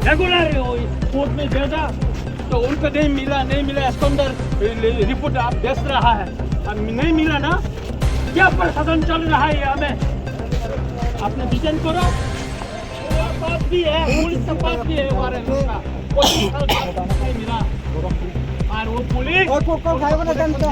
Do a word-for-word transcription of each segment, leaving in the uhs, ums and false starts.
Regular court में भेजा तो उनको नहीं मिला, नहीं मिला, एस्कॉन्डर रिपोर्ट आप भेज रहा है, अब नहीं मिला ना, क्या प्रशासन चल रहा है यहाँ में? आपने डिटेन करो, पास भी है, पुलिस का पास भी है वारंट उसका, कोई नहीं मिला। और वो पुलिस और को, को भाई बना जानता।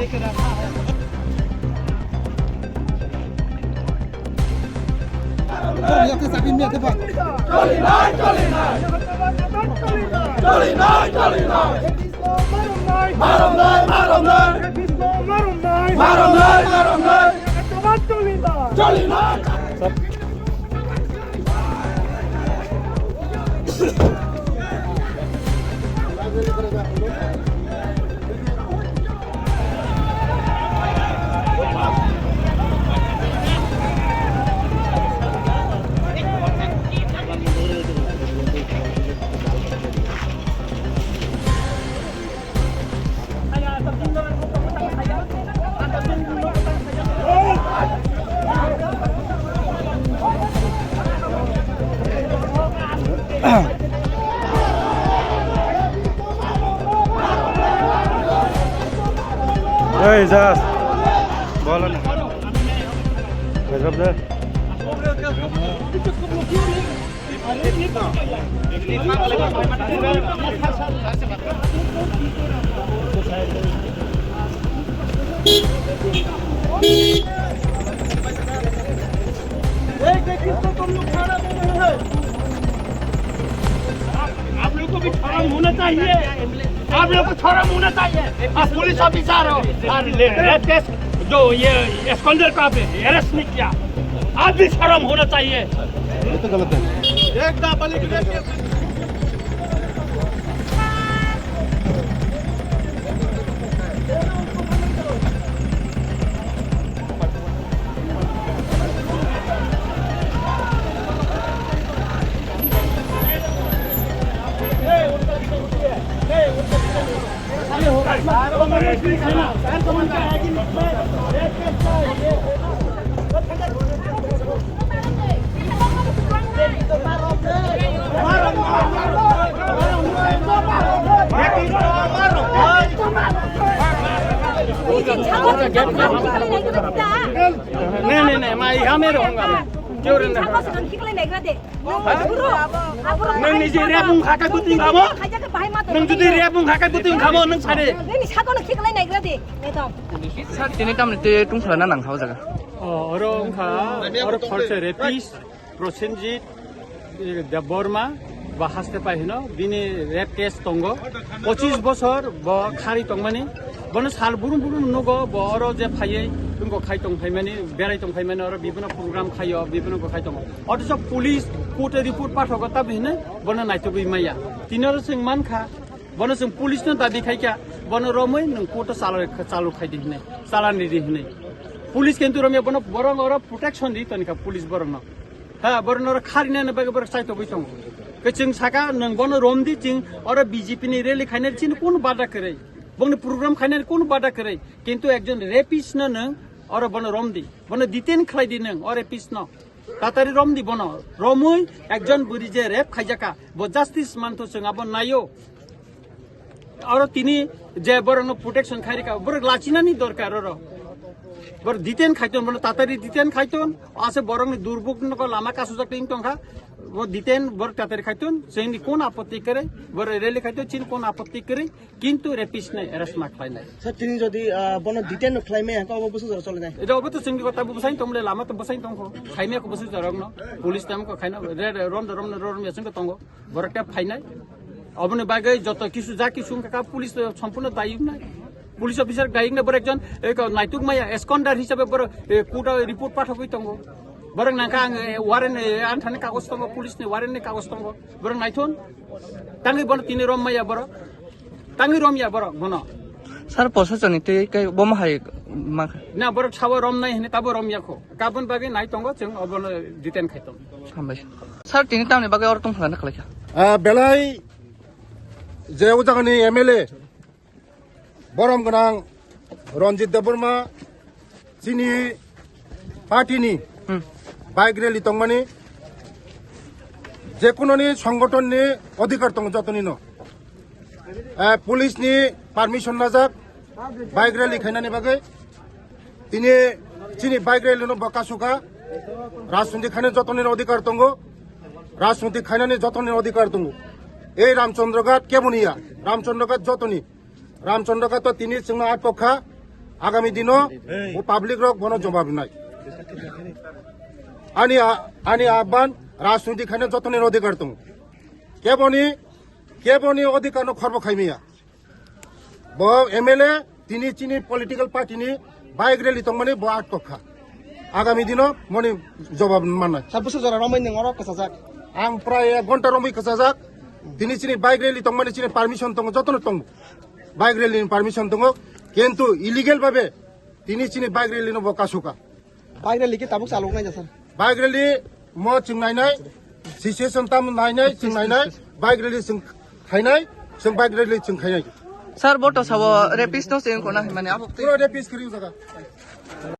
Ei, Jas. Bolo na. Gajab de. आप लोग को भी शर्म होना चाहिए, आप लोग को शर्म होना चाहिए। आप पुलिस ऑफिसर हो, और ले-, रेप केस जो ये एस्कॉन्डर का पे अरेस्ट नहीं किया, आप भी शर्म होना चाहिए। ये तो गलत है। एक नाबालिग rape case. Ne, ne, ne, ma, iha me rong ga me. Jor ne. Nang ni je rep wng kha khe bwtwi wng kha mo? Nang jodi rep wng kha khe bwtwi wng kha mo, nang sa de. Nini sakono khiklai naigra de, madam. Sir, tini tamni twi tungphla na nang kha o jaga? O, oro wng kha, oro khorsa rapist, Prosenjit, eh, Debbarma, ba haste pai hino, bini rape case tongo. Pochis bosor bo khari tongmani. Bono sal burum burum nugo, bo oro je phaiwi, wngkok khai tong phaimani, berai tong phaimani, oro bibino program khaio, bibino kok khai tongo. Othocho police court-o report pathogo, tabi hinwi bono naitugwi maya. Tini oro chwng mankha, bono chwng police-no dabi khaikha, bono romwi nwng court-o chalo, chalo khaidi hinwi, chalani di hinwi. Police kintu romya bono borok oro protection di tonikha police borokno. Ha, borokno oro kharinani bagwi borok chaitogwi tongo. Khe chwng saka, nwng bono romdi, chwng oro B J P ni rally khainani chini kunu bada kwrwi, bongni program khainani kunu bada kwrwi, kintu ekjon rapist-no nwng oro bono romdi, bono detain khlaidi nwng o rapist-no. Tatari romdi bono. Romwi ekjon bwrwi je rape khaijakha, bo justice mantho chwng abo naio. Oro tini je borokno protection khairikha, borok lachinani dorkar oro. Borok detain khaiton, bono tatari detain khaiton, ase borokni durbuk nogo lama kasujak twi tongkha, bo detain borok tatari khaiton, chini kon apotti kwrwi, borok rally khaiton, chini kon apotti kwrwi. Kintu rapist nai arrest ma khlainai. Sir, tini jodi, ah, bono detain no khlaimaya, hwnkhe obo bwswk jora cholinai? Eta obo to chwngni kota bo bwsai tongmole, lama to bwsai tongkho. Khaimaya kho bwswk jora rokno. Police tam kho khaina, re, re, rom da, rom da, rom ya chwngkhe tongo. Borok ta phainai. Oboni bagwi joto kisu ja kisu wngkha kha, police to sompurno dayok nai. Police officer dayok nai, borok ekjon, eh, ko naituk maya, absconder hisabe borok, eh, court o report pathogwi tongo. Borok nangkha ang, eh, warrant, eh, anthani kagoj tongo, police ni warrant ni kagoj tongo. Borok naithon. Tangwi bono tini rom maya borok. Tangwi romya borok bono. Sir, posasoni tei kai bomo hai ma. Na borok sabo romnai hini tabo romya kho. Kabun bagwi nai tongo chwng obono detain khai tongo. Hambai. Sir, tini tamni bagwi oro tongthana khlaikha? Ah, belai je o jagani M L A Borom gwnang Ranjit Debbarma chini party ni bike rally tongmani, jekunoni songgoton ni odhikar tongo jotoni no. Eh, police ni permission najak bike rally khainani bagwi. Tini chini bike rally no bo kasuka. Rajniti khainani jotoni odhikar tongo. Rajniti khainani jotoni odhikar tongo. Ei Ramchandra Ghat keboni ya? Ramchandra Ghat jotoni. Ramchandra Ghat to tini chwngno atok kha. Agami dino bo public rok bono jawab nai. Ani a-, ani aban rajniti khainani jotoni odhikar tongo. Keboni, keboni odhikar no khorbo khaimiya. Bo M L A tini chini political party ni bike rally tongmani bo atok kha. Agami dino moni jawab mannai. Sir, bwswk jora romwi nwng oro kwchajak? Ang prai ek ghonta romwi kwchajak. Tini chini bike rally tongmani chini permission tongo, jotono tongo. Bike rally ni permission tongo. Kintu illegal babe tini chini bike rally no bo kasuka. Bike rally khe tabuk chalok nai da, sir? Bike rally mo chwng nainai, situation tam nainai, chwng nainai, bike rally chwng khainai, chwng bike rally chwng khainai. Sir, bo to sabo rapist no se wngkho na hwnmani abo twi. Pura rapist kwrwi jaga.